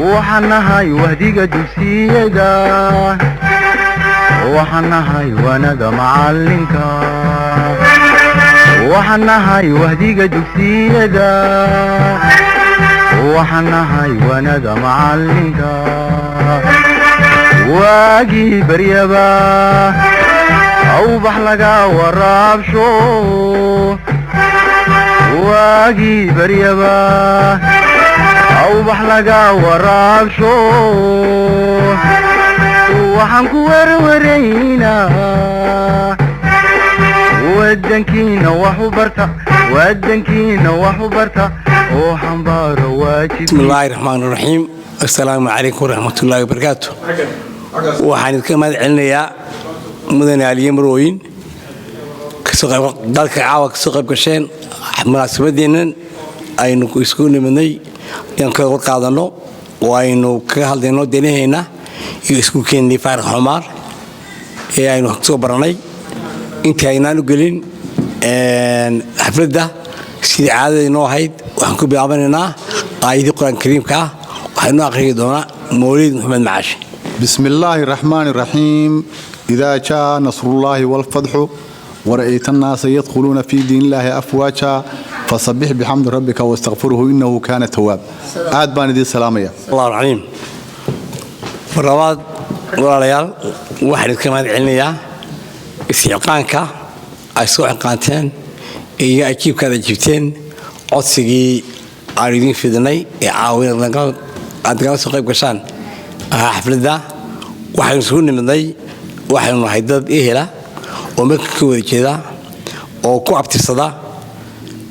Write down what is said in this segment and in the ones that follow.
Waxaan nahay wahdiga dugsiyada, waxaan nahay waanada macalinka, waxaan nahay wahdiga dugsiyada, waxaan nahay waanada macalinka. Waagii baryaba awbax laga waraabsho, waagii baryaba awbax laga waraabsho. Waxaan ku werwaraynaa wadankiina wax u barta, wadankiina wax u barta oo xambaaro waajib. Bismillaahi raxmaan raxiim. Assalaamu calaykum waraxmatullaahi wabarakaatu. Waxaan idinka mahad celinayaa, mudane aliye, marwooyin, dalka caawa kasoo qayb gasheen munaasabadeennan aynu isku nimidnay inaan kaga war qaadanno oo aynu kaga hadlayno danaheenna iyo iskuulkeennii Faarax Xumaar ee aynu kasoo baranay. Intii aynaan u gelin xafladda, sidii caadada inoo ahayd, waxaan ku bilaabanaynaa aayadii Qur-aanka Kariimka ah. Waxaa inoo akhriyi doonaa Mawliid Maxamed Macaashi. بسم الله الرحمن الرحيم. إذا جاء نصر الله والفتح ورأيت الناس يدخلون في دين الله أفواجا فسبح بحمد ربك واستغفره إنه كان تواب. Aad baan idiin salaamaya. Allah alcaliim. Mar labaad, walaalayaal, waxaan idinka mahad celinayaa isxilqaanka ay soo xilqaanteen iyo ajiibkaad ajiibteen codsigii aan idiin fidnay ee caawin aad nagala soo qayb gashaan ahaa xafladda. Waxaynu isugu nimidnay, waxaynu nahay dad ehela oo marka ka wada jeeda oo ku abtirsada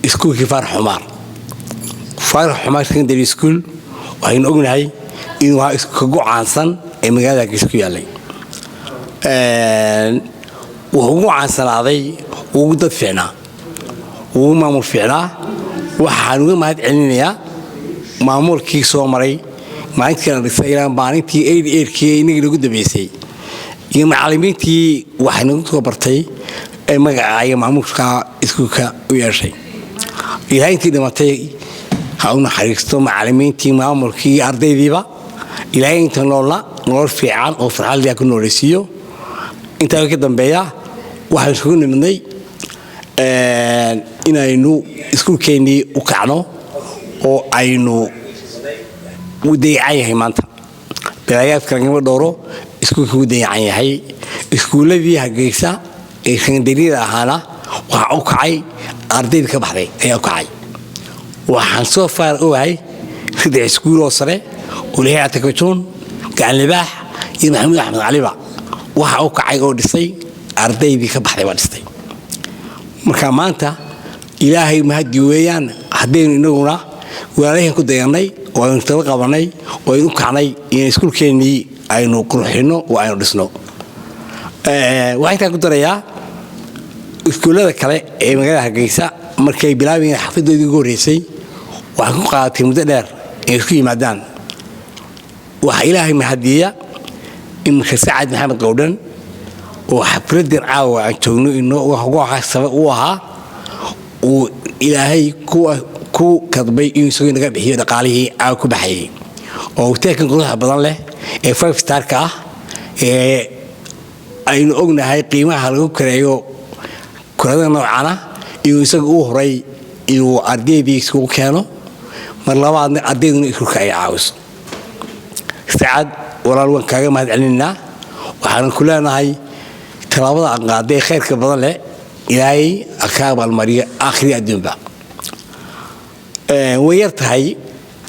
iskuulkii Faarax Xumaar, Faarax Xumaar Secondary School. Waxaynu ognahay inuu ahaa iskuulka ugu caansan ee magaalada Hargeysa ku yaallay. Wuxuu ugu caansanaaday, ugu dad fiicnaa, ugu maamul fiicnaa. Waxaan uga mahad celinayaa maamulkii soo maray maalintii la dhisay ilaa maalintii 88-kii inagii nagu dambeysay iyo macallimiintii waxay nagu soo bartay ee magaca iyo maamulka iskuulka u yeeshay. Ilaahay intii dhimatay ha u naxariisto, macallimiintii, maamulkii iyo ardaydiiba. Ilaahay inta noolna nolol fiican oo farxad leh ku noolaysiiyo. Intaa ka dambeeya, waxaan isugu nimidnay inaynu iskuulkeennii u kacno oo aynu u dayacan yahay maanta. Balaayaadka lagama dhowro, iskuulka u dayacan yahay. Iskuulladii Hargeysa ee sekandariyada ahaana waxaa u kacay ardaydii ka baxday ayaa u kacay. Waxaan soo faar ogahay saddex iskuul oo sare oo leeyahay, Atakajoon, Gacanlibaax iyo Maxamuud Axmed Caliba. Waxa u kacay oo dhisay ardaydii ka baxday baa dhistay. Marka maanta Ilaahay mahadi weeyaan haddaynu inaguna walaalahan ku dayannay oo aynu tala qabanay oo aynu u kacnay in iskuulkeennii aynu qurxinno oo aynu dhisno. Waxaan intaan ku darayaa, iskuullada kale ee magaalada Hargeysa markay bilaabayeen xafadoodii ugu horreysay, waxay ku qaadatay muddo dheer inay isku yimaadaan. Waxaa Ilaahay mahadiya iminka Sacad Maxamed Qowdhan oo xafladan caawa aan joogno inoo sabab u ahaa, uu Ilaahay ku kadbay inuu isagoo naga bixiyo dhaqaalihii caawa ku baxayay oo hoteelkan quruxda badan leh ee five starka ah ee aynu ognahay qiimaha lagu kareeyo kurada noocana, inuu isaga u horay inuu ardaydii iskugu keeno. Mar labaadna ardayduna iskuulka ay caawiso. Sacad, walaal, waan kaaga mahad celinaynaa. Waxaanan ku leenahay tallaabada aan qaaday khayrka badan leh Ilaahay ka abaalmariyo aakhiri adduunba. Way yar tahay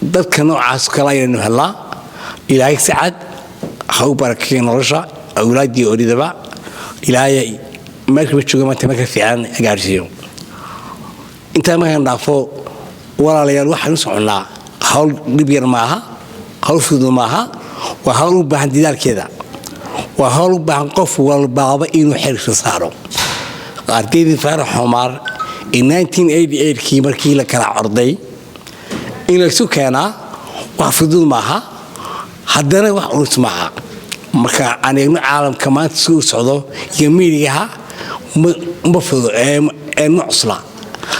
dadka noocaas kale ayaynu helnaa. Ilaahay Sacad ha u barakeeyo nolosha, awlaaddii oridaba. Ilaahay meelkaba jooga maanta marka fiican gaarsiiyo. Intaa markaan dhaafo, walaalayaal, waxaan u soconnaa hawl dhib yar maaha, hawl fudud maaha. Waa hawl u baahan didaalkeeda, waa hawl u baahan qof walbaaba inuu xilka saaro. Ardaydii Faarax Xumaar ee 1988-kii markii la kala corday in laysu keenaa wax fudud maaha, haddana wax culus maaha. Marka aan eegno caalamka maanta si u socdo iyo miidiyaha, ma fudo ee ma cusla,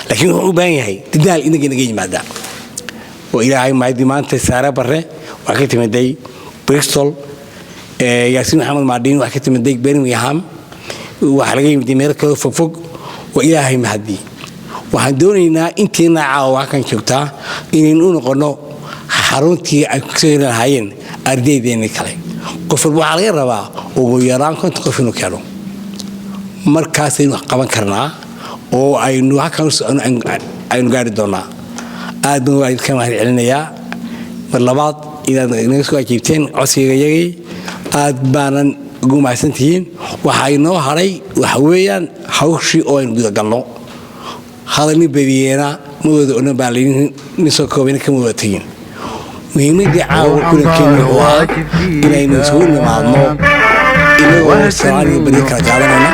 laakiin wuxuu u baahan yahay dadaal inaga naga yimaada. Oo Ilaahay mahadi maanta Saare Barre Waxaa ka timiday Bristol. Yaasiin Maxamed Maadhiin waxaa ka timiday Birmingham. Waxaa laga yimid meel kaloo fogfog. Waa Ilaahay mahadii. Waxaan doonaynaa intiina caawa halkan joogtaa inaynu u noqonno xaruntii ay kusoo heli lahaayeen ardaydeennii kale. Qof walba waxaa laga rabaa ugu yaraan 50 qof inuu keeno. Markaasaynu wax qaban karnaa oo aynu halkan u socono aynu gaari doonaa. Aad baan waa idinka mahad celinayaa mar labaad inaad naga soo ajiibteen codsiga yagii. Aad baanan ugu mahadsantihiin. Waxaa inoo haray waxa weeyaan hawshii oo aynu gudagalno. Hadal nin badiyeena ma wada odhan baa layidhi, nin soo koobayna kama wada tegin. Muhiimadii caawa kulankeeni wuxuu ahaa inaynu isugu nimaadno inagoo salaadiga baryo kala qaadanayna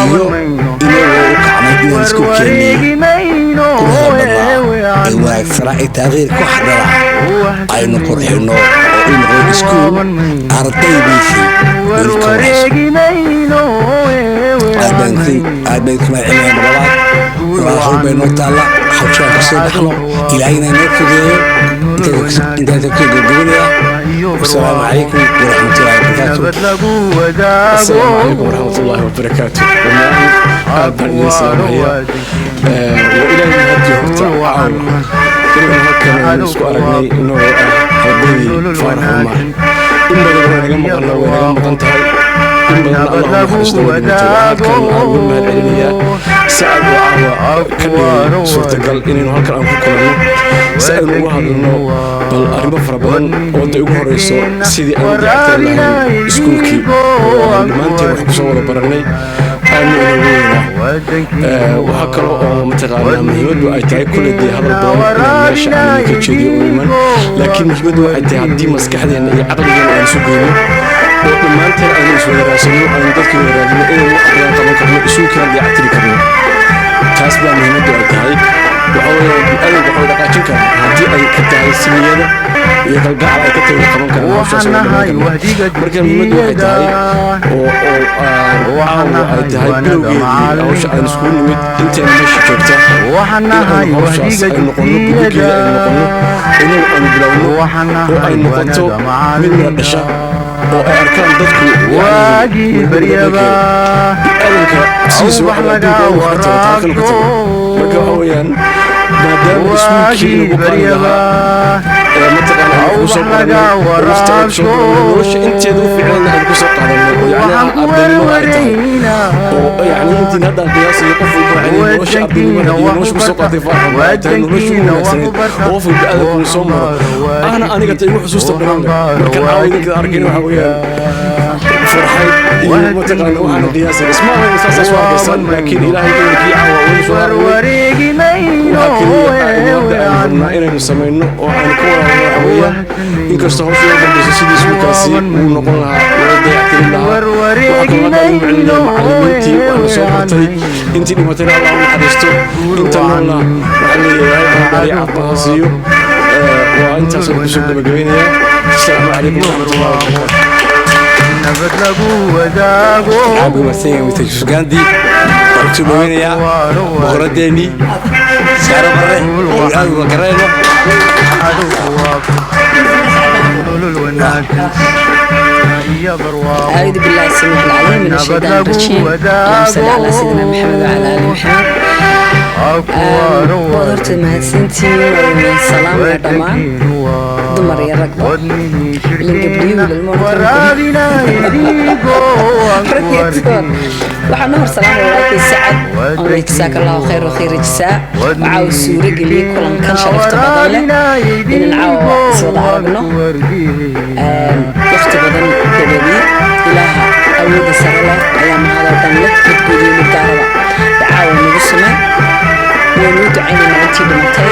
iyo inagoo u kacnay inaan iskuulkeennii quruxda badnaa ee wanaagsanaa ee taariikhda ku xadhana aynu qurxinno oo u noqdo iskuul ardaydiisii weli ka warayso. Aad baan idinku mahad celinaya mar labaad. Walaal, hawl bay noo taalla. Hawshaan ka soo baxno, Ilaahayna inoo fududeeyo. Intaasaan kusoo gabagabanaya. Wasalaamu calaykum waraxmatullahi wabarakaatu. Asalaamu calaykum waraxmatullaahi wabarakaatu. Dhammaan aad baan idin salaamayaa. Waa Ilaahay mahadii horta caawa inaynu halkan aynu isku aragnay inagoo ah ardaydii Faarax Cumar. In badan way naga maqanna, way naga maqan tahay. In badan Allah naxariisto way dhimatay. Waxaan halkan aan ugu mahad celinayaa Sacad oo caawa ka dhigay suurtagal inaynu halkan aan ku kulanno si aynu uga hadalno bal arrimo fara badan oo day ugu horeyso sidii aan u dayactiri lahayn iskuulkii oo aan dhammaanteen wax kusoo wada barannay aadna inoogu weynaa. Waxaa kale oo mataqaanaa muhiimaddu ay tahay kulley dee hadal badan inaan meesha aan idinka jeediyo oo iman, laakiin muhiimaddu waxay tahay haddii maskaxdeenna iyo caqligeenna aan isu geyno oo dhammaanteen aynu iswada raadsanno, aynu dadkii wada raadino, inaynu wax badan qaban karno, isuulkiina dayactiri karno. Taas baa muhiimaddu ay tahay. Waxa weeyaan bini'aadamka waxa way dhaqaajin karaan haddii ay ka tahay siniyada iyo kalgacal ay ka tahay, way qaban karaan hawshaas, way dhammayn karnaa. Marka muhiimaddu waxay tahay oo aan caawa ay tahay bilowgeedii hawsha aan iskugu nimid inteena meesha joogta in aynu hawshaas ay noqonno budugeeda, aynu noqonno inagu aynu bilowno oo ay noqoto mid mira dhasha oo ay arkaan dadku. Bini'aadamka sidiisa waxa adduunka wax ka tago taa kale ka tago. Marka waxa weeyaan maadaama iskuulkii inagu qaali lahaa ee mataqaana aynu ku soo baranay oo waqti aynu kusoo baranay, nolosha inteeda u fiicnayna aynu kusoo qaadanay oo yacni ardaynimada ay tahay oo yacni intiin haddaan qiyaasayo qof walba yacni nolosha ardaynimada iyo nolosha kusoo qaatay Faarax ay tahay nolosha ugu wanaagsaneyd oo qof walba aadamku uu soo maro ahna aniga ta igu xusuusta badan leh. Markaan caawa idinka arkayn waxa weeyaan farxad iyo mataqaana waxaana qiyaasay isma ahayn saasaas u arkaysaan, laakiin Ilaahay idinkii caawa waynu soo aragnay. Waxaa keliya aynu hadda aynu rabnaa inaynu samayno oo aynu ka walaalo waxa weeyaan inkastoo hawsha loo dambayso sidii iskuulkaasi uu noqon lahaa, loo dayactirin lahaa. Waxaa kaloo hadda ugu macelinaya macallimiintii waxna soo bartay. Intii dhimatayna Allah u naxariisto, inta noolna waxaa leeyahay bari caafimaad ha siiyo. Waa intaasaan kusoo gabagabaynayaa. Asalaamu calaykum waraxmatullahi wabarakaatu. Aad buu mahadsan yahay Mr. Yusuf Gandhi. Waxaan kusoo dhaweynayaa boqoradeennii Saaro Barre oo aad uga garanayno. أعوذ بالله السميع العليم من الشيطان الرجيم. اللهم صل على سيدنا محمد وعلى آل محمد. Waad horta mahadsantihiin, waa idin salaamaya dhammaan, dumar iyo ragba, ilin gabdhiyo wiilal ma odhan karo, rag iyo dumar. Waxaan u hor salaamaya walaalkay Sacad oo leh jasaaka Allahu khayr wa khayra jasaa. Waxaa uu suuro geliyey kulankan sharafta badan leh inaan caawa iswada aragno waqti badan dabadii. Ilaaha awoodda sare leh ayaa mahadoo dhan leh, mid guud iyo mid gaaraba caawa nagu sumay. Waynu u ducaynaynaa intii dhimatay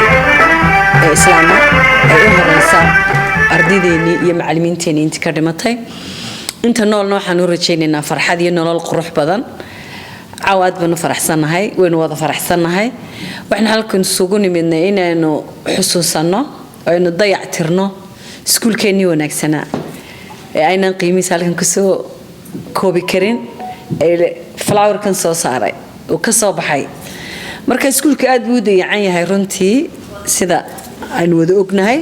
ee islaama ay u horeysa ardaydeenii iyo macallimiinteenii intii ka dhimatay. Inta noolna waxaan u rajaynaynaa farxad iyo nolol qurux badan. Caawa aad baanu faraxsannahay, waynu wada faraxsannahay. Waxaan halkan isugu nimidnay inaynu xusuusanno oo aynu dayac tirno iskuulkeennii wanaagsanaa ee aynan qiimihiisa halkan kusoo koobi karin ee flowerkan soo saaray uu ka soo baxay. Marka iskuulka aad buu u dayacan yahay runtii, sida aynu wada ognahay.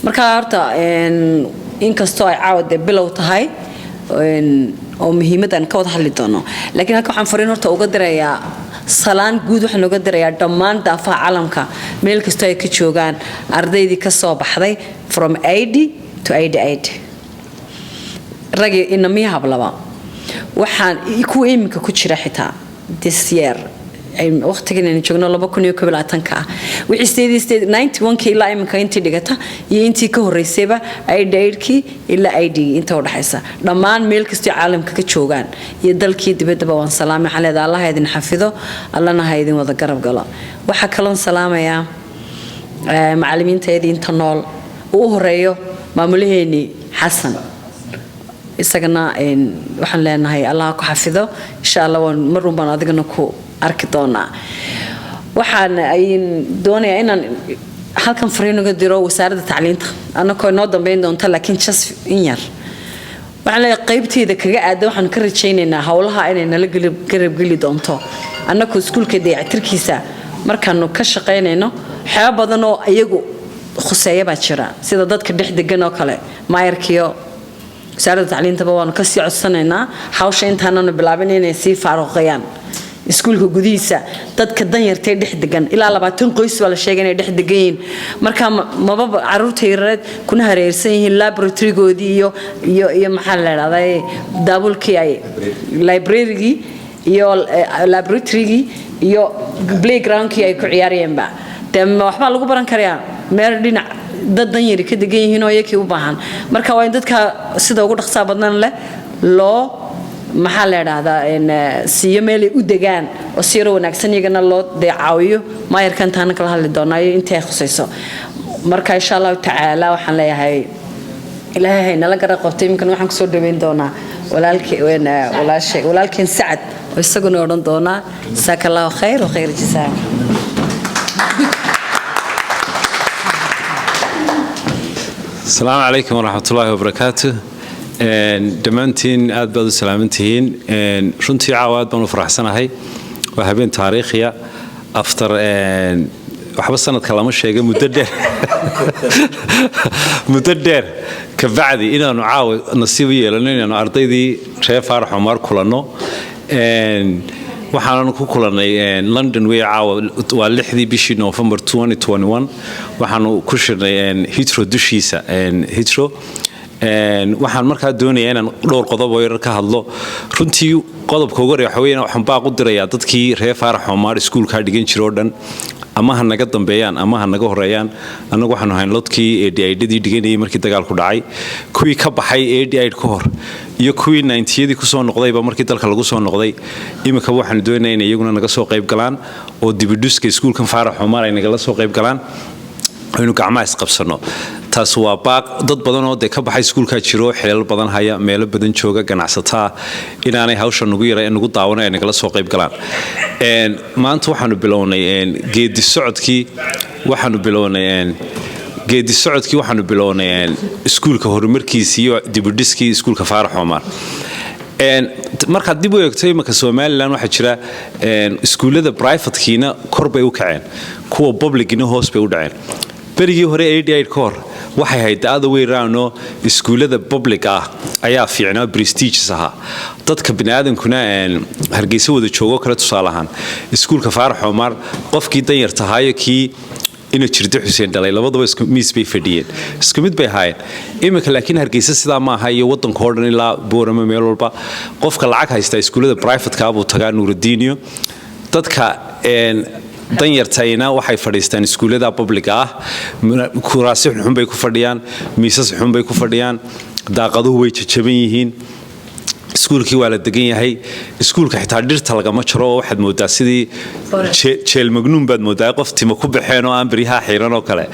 Marka horta inkastoo ay caawa dee bilow tahay oo muhiimad aan ka wada hadli doono, laakiin halka waxaan fariin horta uga dirayaa, salaan guud waxaan uga dirayaa dhammaan daafaha caalamka meel kastoo ay ka joogaan ardaydii ka soo baxday from 80 to 88, ragi inamiya hablaba, waxaan kuwa iminka ku jira xitaa this year, waqtigan aynu joogno 2021-ka ah, wixii sideedii 91-kii ilaa iminka intii dhigata iyo intii ka horreysayba, 88-kii ilaa 80-gii inta udhexaysa, dhammaan meel kastoo caalamka ka joogaan iyo dalkii dibaddaba waan salaamay. Waxaan leedahay Allah ha idin xafido, Allana ha idin wada garab galo. Waxaa kaloon salaamayaa macallimiintayadii inta nool, uu u horeeyo maamulaheenii Xasan. Isagana waxaan leenahay Allah ku xafido, insha Allah waan mar un baan adigana ku arki doonaa. Waxaan doonayaa inaan halkan fariin uga diro wasaaradda tacliinta, annakoo inoo dambeyn doonta, laakiin just in yar waxaan leeyahay qaybteeda kaga aada waxaan ka rajaynaynaa howlaha inay nala garab geli doonto. Annaku iskuulka dayactirkiisa markaanu ka shaqaynayno, waxyaaba badan oo iyagu khuseeya baa jira, sida dadka dhex degan oo kale. Maayarkiyo wasaaradda tacliintaba waanu kasii codsanaynaa hawsha intaananu bilaabin inay sii faaruqayaan iskuulka gudihiisa. Dadka danyartee dhex degan, ilaa 20 qoys baa la sheegay inay dhex degan yihiin. Marka mababa caruurta yareed kuna hareersan yihiin laboratorygoodii iyo maxaa la idhahdaa, daabulkii ay librarygii iyo laboratorygii iyo playgroundkii ay ku ciyaarayeenba, dee waxbaa lagu baran karayaa meel dhinac dad danyari ka degan yihiin oo iyakii u baahan? Marka waa in dadka sida ugu dhaqsaa badan leh loo, maxaa la idhaahdaa, siiyo meelay u degaan oo si yaro wanaagsan iyagana loo dee caawiyo. Maayarkan taana kala hadli doonaa iyo intii ay khusayso. Marka insha Allahu tacaala waxaan leeyahay Ilaahay hay nala gara qabtay. Iminkan waxaan kusoo dhaweyn doonaa walaalkeen Sacad oo isaguna odhan doonaa jasaaka Allahu khayr wa khayr jazaa. Asalaamu calaykum waraxmatullaahi wabarakaatu. Dhammaantiin aad baad u salaamantihiin. Runtii caawa aad baan u faraxsanahay, waa habeen taariikhiya. After waxba sanadka lama sheega, muddo dheer, muddo dheer kabacdi inaanu caawa nasiib u yeelano inaanu ardaydii reer Faarax Cumar kulanno. Waxaananu ku kulannay London wey. Caawa waa 6-dii bishii November 2021. Waxaanu ku shirnay Heathrow dushiisa, Heathrow. Waxaan markaa doonayaa inaan dhowr qodob oo yarar ka hadlo. Runtii qodobka ugu horreeya waxa weeyaan waxaan baaq u dirayaa dadkii reer Faarax Cumar iskuulkaa dhigan jira oo dhan, ama ha naga dambeeyaan ama ha naga horeeyaan. Annagu waxaanu hayn lodkii 88-dii dhiganayay markii dagaalku dhacay, kuwii ka baxay 88 ka hor iyo kuwii 90-yadii kusoo noqdayba markii dalka lagu soo noqday. Iminkaba waxaanu doonaynaa inay iyaguna naga soo qayb galaan oo dibidhuska iskuulkan Faarax Cumar ay nagala soo qayb galaan, aynu gacmaha isqabsano. Taas waa baaq. Dad badan oo dee ka baxay iskuulkaa jiro, xilal badan haya, meelo badan jooga, ganacsataa, inaanay hawsha nugu yara nugu daawana ay nagala soo qayb galaan. Maanta waxaanu bilownay geedi socodkii, waxaanu bilownay geedi socodkii, waxaanu bilownay iskuulka horumarkiisii iyo dibudhiskii iskuulka Faarax Cumar. Markaad dib u eegto imanka Somaliland, waxaa jira iskuullada privatekiina kor bay u kaceen, kuwa publicina hoos bay u dhaceen. Berigii hore 88 ka hor waxay ahayd the other way round oo iskuullada public ah ayaa fiicnaa, prestigious ahaa. Dadka biniaadankuna Hargeysa wada joogo kale, tusaale ahaan iskuulka Faarax Cumar qofkii danyar tahaayo kii ina Jirdo Xuseen dhalay labadaba isku miis bay fadhiyeen, isku mid bay ahaayeen. Iminka laakiin Hargeysa sidaa ma aha, iyo waddanka oo dhan ilaa Boorama, meel walba qofka lacag haysta iskuullada privateka buu tagaa, Nuuradiiniyo. Dadka danyartayna waxay fadhiistaan iskuullada publica ah. Kuraasi xun bay ku fadhiyaan, miisas xun bay ku fadhiyaan, daaqaduhu way jajaban yihiin, iskuulkii waa la degan yahay, iskuulka xitaa dhirta lagama jaro oo waxaad moodaa sidii jeel magnuun baad moodaa, qof tima ku baxeen oo aan beryaha xiran oo kale.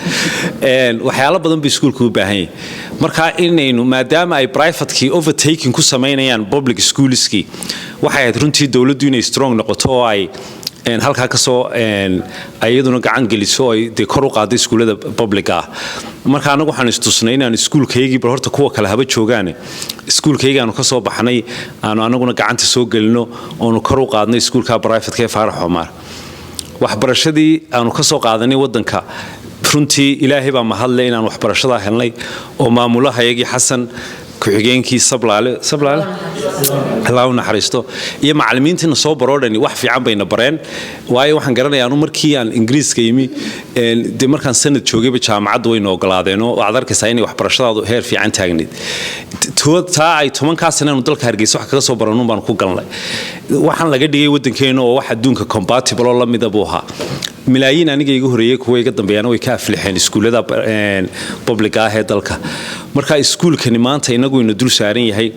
Waxyaalo badan buu iskuulka u baahan yahay. Marka inaynu, maadaama ay privatekii overtaking ku samaynayaan public schoolskii, waxay ahayd runtii dowladdu inay strong noqoto oo ay halkaa kasoo iyaduna gacan geliso oo ay dee kor u qaado iskuullada public ah. Marka annagu waxaan istusnay inaan iskuulkaygii bal horta, kuwa kale haba joogaane, iskuulkaygii aanu ka soo baxnay aanu anaguna gacanta soo gelino oonu kor u qaadno iskuulka privateka ee Faarax Cumar. Waxbarashadii aanu ka soo qaadanay waddanka Runtii Ilaahay baa mahadle inaan waxbarashadaa helnay oo maamulahayagii Xasan, ku-xigeenkii Sablaale, Sablaale Allah u naxariisto, iyo macallimiintiina soo baroodhani wax fiican bayna bareen. Waayo, waxaan garanayaa anu markii aan Ingiriiska yimi, dee markaan sanad joogayba jaamacadda wayna ogolaadeen, oo waxaad arkaysaa inay waxbarashadaadu heer fiican taagnayd. Taa ay 10-kaa sane aanu dalka Hargeysa wax kaga soo baranun baan ku galnay. Waxaan laga dhigay waddankeena oo wax adduunka compatible oo la mida buu ahaa. Malaayiin aniga iga horeeyey, kuwa iga dambeeyana way ka aflixeen iskuullada public-ga ah ee dalka. Marka iskuulkani maanta inagu ina dul saaran yahay.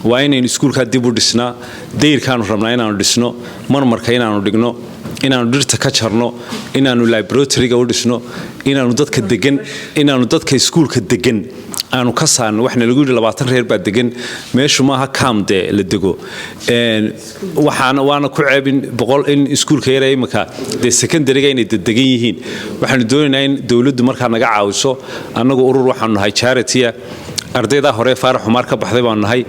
Waa inaynu iskuulkaa dib u dhisnaa. Dayrkaanu rabnaa inaanu dhisno, marmarka inaanu dhigno, inaanu dhirta ka jarno, inaanu laboratory-ga u dhisno, inaanu dadka degan, inaanu dadka iskuulka degan aanu ka saarno. Waxna lagu yidhi 20 reer baa degan meeshu, maaha kaam dee la dego. Waxaana waana ku ceebin 100 in iskuulka yara imika dee secondary-ga inay degan yihiin. Waxaanu doonaynaa in dowladdu markaa naga caawiso. Annagu urur waxaanu nahay charity-a, ardaydaa hore Faarax Xumaar ka baxday baanu nahay.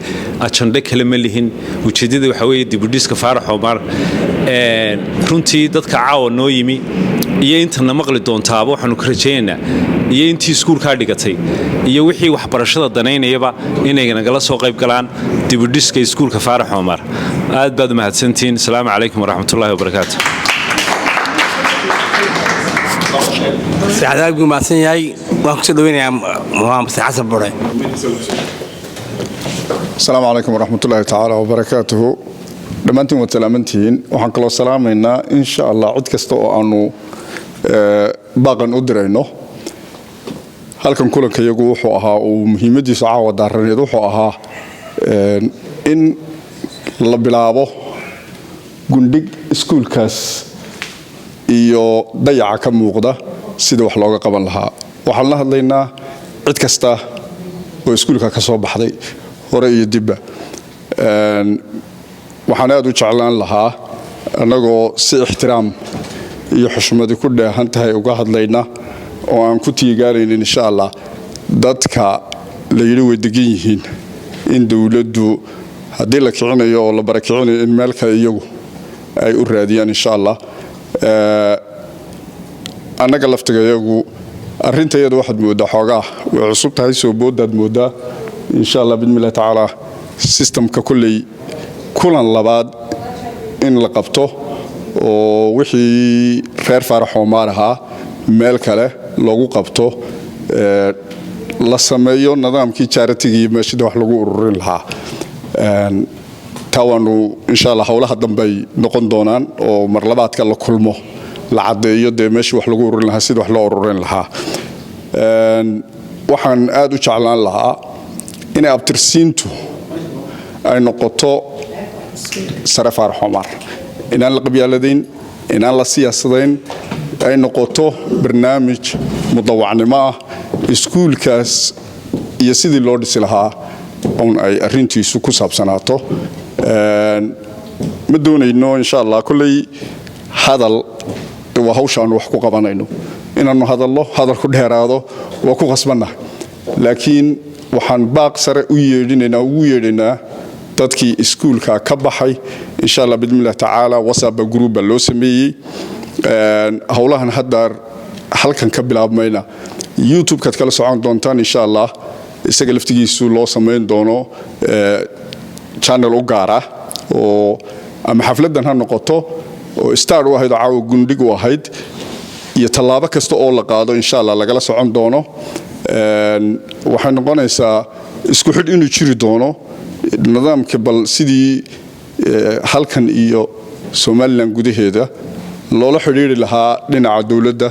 Ajandhe kale ma lihin. Ujeeddada waxaa weeye dibudhiska Faarax Xumaar. Runtii dadka caawa noo yimi iyo intana maqli doontaaba waxaanu ka rajaynaynaa, iyo intii iskuulkaa dhigatay iyo wixii waxbarashada danaynayaba, inay nagala soo qayb galaan dibudhiska iskuulka Faarax Xumar. Aad baad u mahadsantihiin. Asalaamu calaykum waraxmatullaahi wabarakaatu. Saacadaad buu mahadsan yahay. Waan kusoo dhaweynayaa Muxamed Xasan Bure. Asalaamu calaykum waraxmatullaahi tacaala wabarakaatuhu. Dhammaantiin waad salaamantihiin. Waxaan kaloo salaamaynaa, insha Allah, cid kasta oo aanu baaqan u dirayno halkan. Kulanka iyagu wuxuu ahaa uu muhiimadiisu caawa daaraneed wuxuu ahaa in la bilaabo gundhig iskuulkaas iyo dayaca ka muuqda sida wax looga qaban lahaa. Waxaan la hadlaynaa cid kasta oo iskuulka ka soo baxday, hore iyo dibba. Waxaan aad u jeclaan lahaa, annagoo si ixtiraam iyo xushmadi ku dheehan tahay uga hadlayna oo aan ku tiigaanaynin, insha Allah, dadka la yidhi way degan yihiin, in dowladdu haddii la kicinayo oo la barakicinayo in meel kale iyagu ay u raadiyaan, insha Allah. Annaga laftigayagu arrintayadu waxaad mooddaa xoogaa way cusub tahay, soo boodaad mooddaa. Insha Allah, bismillahi tacaala, system-ka kolley kulan labaad in la qabto oo wixii reer Faarax Oomaar ahaa meel kale loogu qabto, la sameeyo nidaamkii charity-ga iyo meeshida wax lagu ururin lahaa. Taa waanu, insha Allah, howlaha dambey noqon doonaan oo marlabaadka la kulmo la caddeeyo dee meeshii wax lagu ururin lahaa, sida wax loo ururin lahaa. Waxaan aad u jeclaan lahaa inay abtirsiintu ay noqoto Sare Faarax Omar, inaan la qabyaaladayn, inaan la siyaasadayn, ay noqoto barnaamij mudawacnimo ah iskuulkaas iyo sidii loo dhisi lahaa un ay arrintiisu ku saabsanaato. Ma doonayno, insha Allah, kolley hadal waa hawsha aanu wax ku qabanayno. Inaannu hadallo, hadalku dheeraado waa ku khasbanna, laakiin waxaan baaq sare u yeedhinaynaa, ugu yeedhaynaa dadkii iskuulka ka baxay, insha Allah, bismillah tacaala. WhatsApp group baa loo sameeyey. Howlahan hadda halkan ka bilaabmayna YouTube-kaad kala socon doontaan, insha Allah. Isaga laftigiisu loo samayn doono channel u gaara oo ama xafladan ha noqoto oo star u ahayd oo caawa gundhig u ahayd, iyo tallaabo kasta oo la qaado, insha Allah, lagala socon doono. Waxay noqonaysaa isku xidh inuu jiri doono nidaamka, bal sidii halkan iyo Somaliland gudaheeda loola xidhiiri lahaa dhinaca dowladda,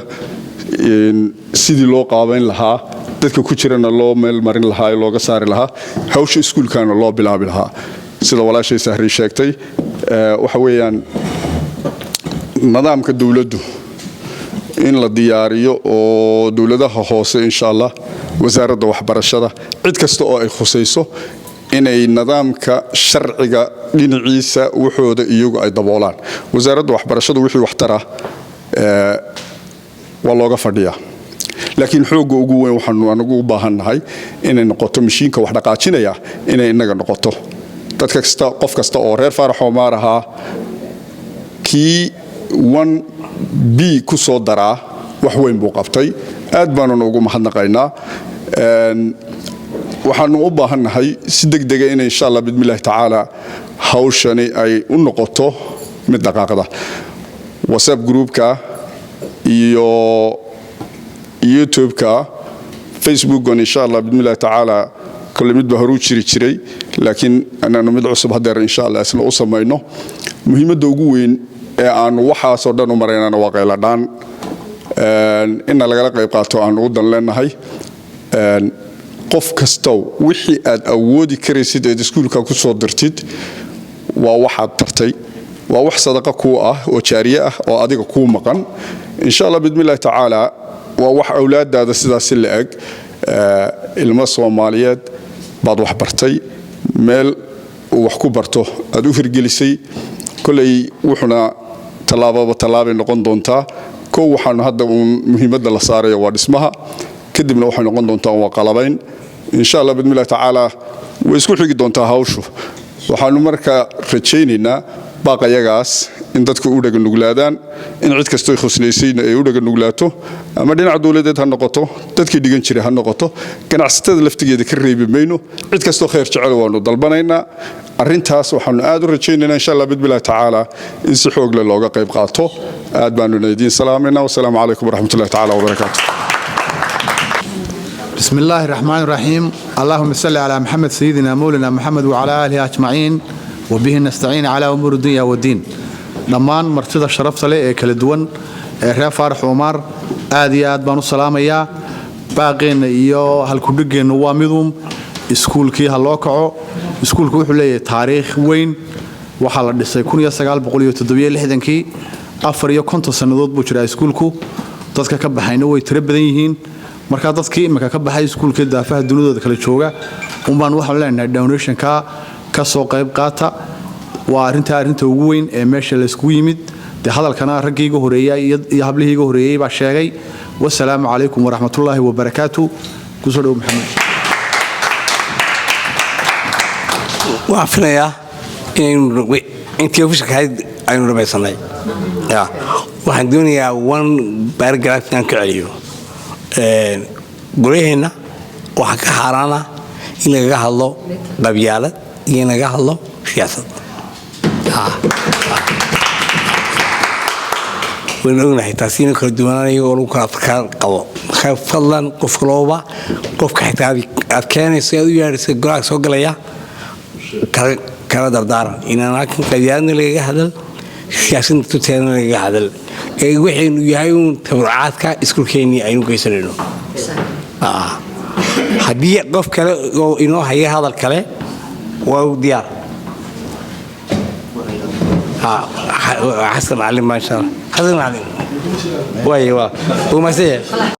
sidii loo qaabayn lahaa, dadka ku jirana loo meel marin lahaa ee looga saari lahaa, hawsha iskuulkana loo bilaabi lahaa. Sida walaashay Sahri sheegtay, waxa weeyaan nidaamka dowladdu in la diyaariyo oo dowladaha hoose, insha Allah, wasaaradda waxbarashada, cid kasta oo ay khusayso, inay nidaamka sharciga dhinaciisa waxooda iyagu ay daboolaan. Wasaaradda waxbarashadu wixii waxtara waa looga fadhiyaa, laakiin xoogga ugu weyn waxaanu anagu u baahannahay inay noqoto mashiinka wax dhaqaajinaya inay inaga noqoto. Dadka kasta, qof kasta oo reer Faarax Oomaar ahaa, kii 1 b ku soo daraa wax weyn buu qabtay. Aad baanuna ugu mahadnaqaynaa. Waxaanu u baahannahay si degdega in, insha Allah bidmillahi tacaala, hawshani ay u noqoto mid dhaqaaqda. WhatsApp groupka iyo YouTube-ka, Facebookan, insha Allah bidmillahi tacaala, kole midba horuu jiri jiray, laakiin inaanu mid cusub hadeer, insha Allah, isna u samayno. Muhiimadda ugu weyn ee aanu waxaasoo dhan u maraynana waa qayladhaan inna lagala qayb qaato aanu u dan leenahay. Qof kastow, wixii aad awoodi karaysid eed iskuulka ku soo dirtid waa waxaad tartay, waa wax sadaqa kuu ah oo jaariye ah oo adiga kuu maqan, insha Allah bidmillahi tacaala. Waa wax awlaadaada sidaasi la eg. Ilmo Soomaaliyeed baad wax bartay, meel uu wax ku barto aad u hirgelisay. Koley wuxuna tallaababa tallaabay noqon doontaa. Kow, waxaanu hadda uun muhiimadda la saaraya waa dhismaha, kadibna waxay noqon doontaa waa qalabayn, insha Allah bidmillahi tacaala. Way isku xigi doontaa hawshu. Waxaanu marka rajaynaynaa baaqayagaas in dadku u dhaganuglaadaan, in cid kastoo khusnaysayna ay u dhaganuglaato, ama dhinaca dowladeed ha noqoto, dadkii dhigan jiray ha noqoto, ganacsatada laftigeeda ka reebi mayno. Cid kastoo khayr jecel waanu dalbanaynaa. Arrintaas waxaanu aad u rajaynaynaa, insha Allah bidmillahi tacaala, in si xoog leh looga qayb qaato. Aad baanuna idiin salaamaynaa. Wasalaamu calaykum waraxmatullahi tacaala wabarakaatu. بسم الله الرحمن الرحيم. اللهم صل على محمد سيدنا مولانا محمد وعلى آله أجمعين، وبه نستعين على أمور الدنيا والدين. Dhammaan martida sharafta leh ee kala duwan ee reer Faarax Cumar, aad iyo aad baan u salaamayaa. Baaqeenna iyo halkudhigeennu waa midum: iskuulkii ha loo kaco. Iskuulku wuxuu leeyahay taariikh weyn. Waxaa la dhisay kii, 54 sannadood buu jiraa iskuulku. Dadka ka baxayna way tiro badan yihiin. Marka dadkii imika ka baxay iskuulka daafaha dunidooda kala jooga unbaan waxaanu leenahay donationka ka soo qayb qaata. Waa arrintaa arrinta ugu weyn ee meesha layskugu yimid. Dee hadalkana raggii iga horeeya iyo hablihii iga horeeyey baa sheegay. Wasalaamu calaykum waraxmatullaahi wabarakaatu. Kusoo dhow, Maxamed. Waxaan filayaa inaynu intii ofishalka ahayd aynu dhamaysanay. Ya, waxaan doonayaa one paragraph inaan ka celiyo. Golaheenna waxaa ka xaaraana in lagaga hadlo qabyaalad iyo in lagaga hadlo siyaasad. Waynu ognahay taasi inuu kala duwanaanayo oo lagu kala afkaar qabo. Marka fadlan, qof kalooba, qofka xitaa aad keenayso, aad u yeedhayso, golaha soo galaya, kala dardaaran inaan halkan qabyaaladna lagaga hadal, siyaasadna tuteedna lagaga hadal, ee waxaynu yahay uun tabarucaadka iskuulkeennii aynu geysanayno. Haddii qof kale oo inoo haya hadal kale, waa u diyaar. Xasan Macalin, maasha Allah, Xasan Macalin. Waay, waa uu mahadsan yahay.